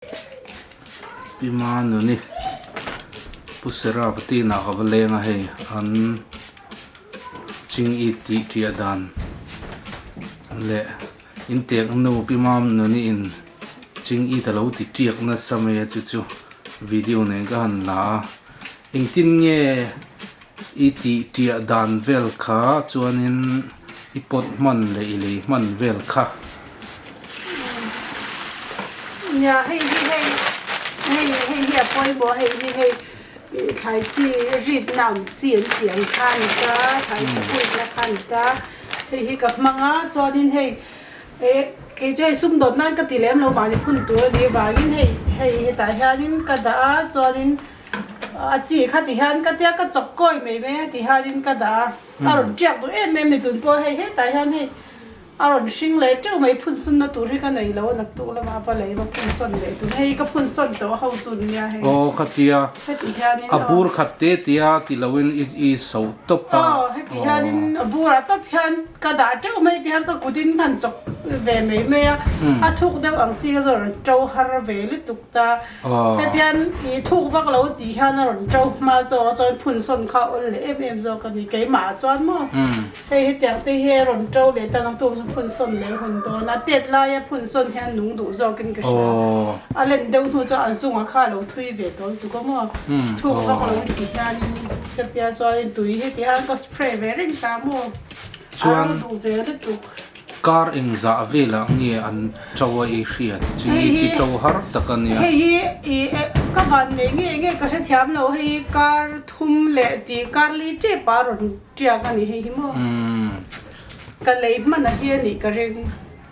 Pi Manuni Pu Serapati inah ka va leng a hei an ching it tih ṭiah dan leh intek nu Pi Manuni in ching it a lo ti ṭiak nasa mai a chu chu video nen ka han la a engtin nge i tih ṭiah dan vel kha chuanin i pawt hman leh i lei hman vel kha. Nia hei hi hei hei hei hi a pawimawh hei hi hei thlai chi rit na ang chi an tih ang kha a ni ta thlai chi pawih na kha a ni ta hei hi ka hmang a chuanin hei eh kei chu hei sumdawn nan ka ti lem lo mahni phun tur a nih avangin hei hei hetah hianin ka dah a chuanin A chi kha ti hian ka tia ka chawk kawi mai mai a ti hianin ka dah a, a rawn tiak duh em em ni tun pawh hei hetah hian hei a rawn hring leh teuh mai phun sunna tur hi ka nei lo a naktuk lamah a va lei va phun sawn leh tun hei ka phun sawn tawh ho chu nia hei. Aw khatia heti hianin a bur khat te tia ti loin i i so tawp a. Aw heti hianin a burah tawp hian ka dah teuh mai ti hian ka kutin han chawk ve mai mai a, a thuk deuh ang chi kha chu a rawn to har ve lutuk ta. Hetian i thuk vak lo tih hian a rawn to hma zawk a chuan phun sawn kha a awl leh em em zawk a ni keimah ah chuan maw hei hetiang te hi a rawn to leh tan ang tum chu phun sawn leh hun dawn a tet laia phun sawn hian nung duh zawkin ka hria a len deuh hnu chuan a zungah kha a lo thui ve tawl tuk a maw thuk vak lo tih hianin hetia chuanin tui heti hian ka spray ve reng ta maw a ro duh ve lutuk. Kar engzah velah nge an to a i hriat chi i ti to har tak a nia. Hei hi i ka van nei nge nge ka hrethiam lo hei hi kar thum leh tih kar li tep a rawn tiak a ni hei hi maw ka lei hman a hi a nih ka ring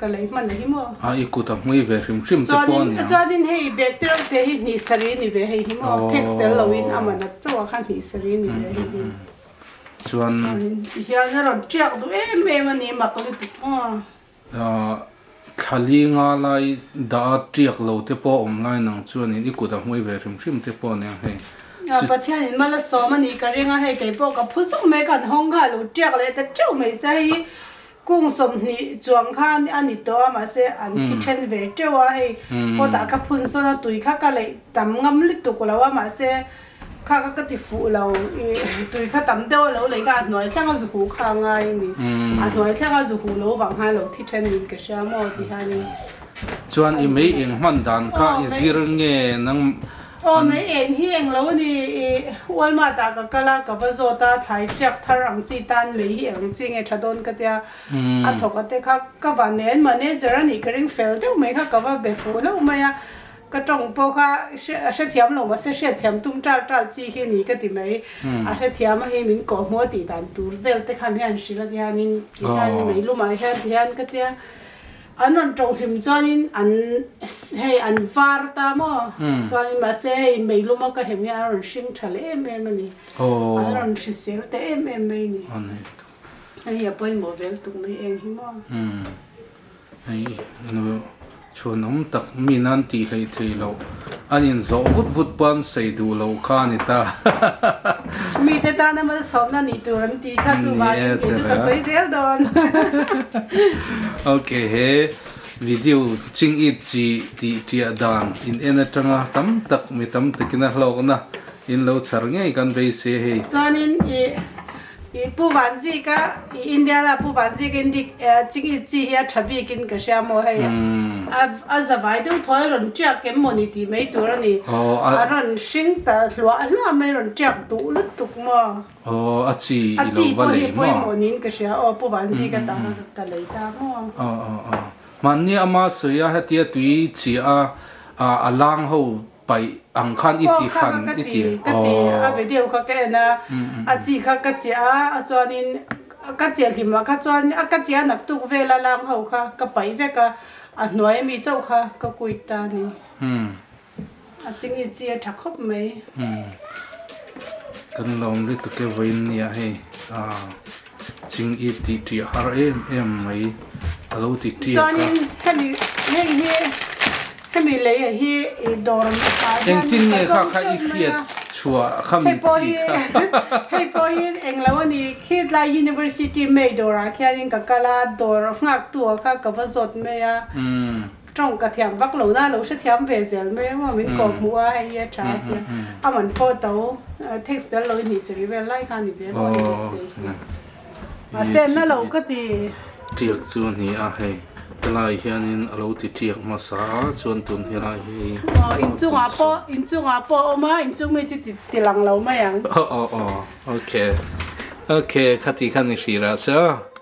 ka lei hman a hi maw. A i kut a hmui ve hrim hrim te pawh a nia. Chuanin hei bag te reuh te hi hnih sarih a ni ve hei hi maw tax tel loin a man a chauh a kha hnih sarih a ni ve hei hi. Chuan. Hian a rawn tiak duh em em a ni mak lutuk maw. Thla li nga lai dah a tiak lo te pawh a awm lai nang chuanin i kut a hmui ve hrim hrim te pawh ania hei. Pathianin mal a sawm a nih ka ring a hei kei pawh ka phu zuk mai kan hawng kha a lo tiak leh ta teuh mai se hei kung 20 chuang kha a ni tawh a mahse an thi then ve teuh a hei pawtah ka phun sawn a tui kha ka leih tam ngam lutuk lo a mahse Kha ka ka ti fuh lo i tui kha tam deuh a lo lei kha a hnuai thleng a zu huh kha a ngai a ni. A hnuai thleng a zu huh lo vang khan lo thi then in ka hria maw ti hianin. Chuan i mei eng hman dan kha i zir nge nang. Aw mei eng hi eng lo a ni i Walmart ah ka kal a ka va zawt a thlai tiak thar ang chi tan mei hi eng chi nge tha dawn ka tia a thawk a te kha ka va nen manager a nih ka ring fel deuh mai kha ka va be fuh hlauh mai a. Ka tawng pawh kha hrethiam lo mahse hriatthiam tum ṭal ṭal chi hi a ni ka ti mai. A hrethiam a hi min kawhhmuh a tih dan tur vel te khan hian hrilh a tihianin ti hian mei lumah hian ti hian ka tia an rawn ṭo hlim chuanin an hei an var ta maw chuanin mahse hei mei luma ka hem hian a rawn hring ṭha leh em em a ni. An rawn hrisel ta em em mai a ni. Hei a pawimawh vel tuk mai eng hi maw. Hei nu chhuanawm tak mi nan tih hleih theih loh an in zawh vut vut pawh an sawi duh loh kha a ni ta. Mite tana malsawmna nih tur an tih kha chuvangin kei chu ka sawi zel dawn. Ok he video ching it chi tih tiah dan in en atanga tam tak mi tam takin a hlawkna in lo chhar ngei kan beisei hei. Chuanin i I Pu Vanzika i India la Pu Vanzika in dik ching i chi hi a tha bik in ka hria maw hei a zavai deuh thaw a rawn tiak em maw ni tih mai tur a ni a rawn hring ta hluah hluah mai rawn tiak duh lutuk maw a chi i lo va lei maw a chi pawh hi pawimawh niin ka hria aw Pu Vanzika ta kha ka lei ta maw Mahni ama sawi a hetia tui chiah a a lang ho Paih ang khan i ti hran i ti. Ka ti, a video kha ka en a, a chi kha ka chiah a, a chuanin ka chiah hlim ah kha chuan a ka chiah nak tuk vel a lang ho kha ka paih vek a, a hnuai ami chauh kha ka kuit ta a ni. A ching i chi a tha khawp mai. Kan lawm lutuk e vawiin nia hei ching i tih ṭiah har em em mai a lo ti ṭiak a. Chuanin hemi hei hi hemi lei ah hi i dawr ah hian Engtin nge kha kha i hriat chhuah kha mi chi kha. Hei pawh hi englo a ni khitlai University May dawr ah khianin ka kal a dawr nghak tu ah kha ka va zawt mai a. Tawng ka thiam vak lo na lo hrethiam ve zel mai emaw min kawh hmuh a hei hi a tha a tia a man pawh to tax tel lo in hnih sarih vel lai kha a ni ve maw hei te hi mahse na lo ka ti. Tiak chu a ni a hei helai hianin a lo ti tiak hmasa a chuan tun helai hi Aw inchungah pawh inchungah pawh a awm a inchung mi chu ti ti lang lo mai ang. Aw aw aw okay okay khati khan i hrilh ah che aw.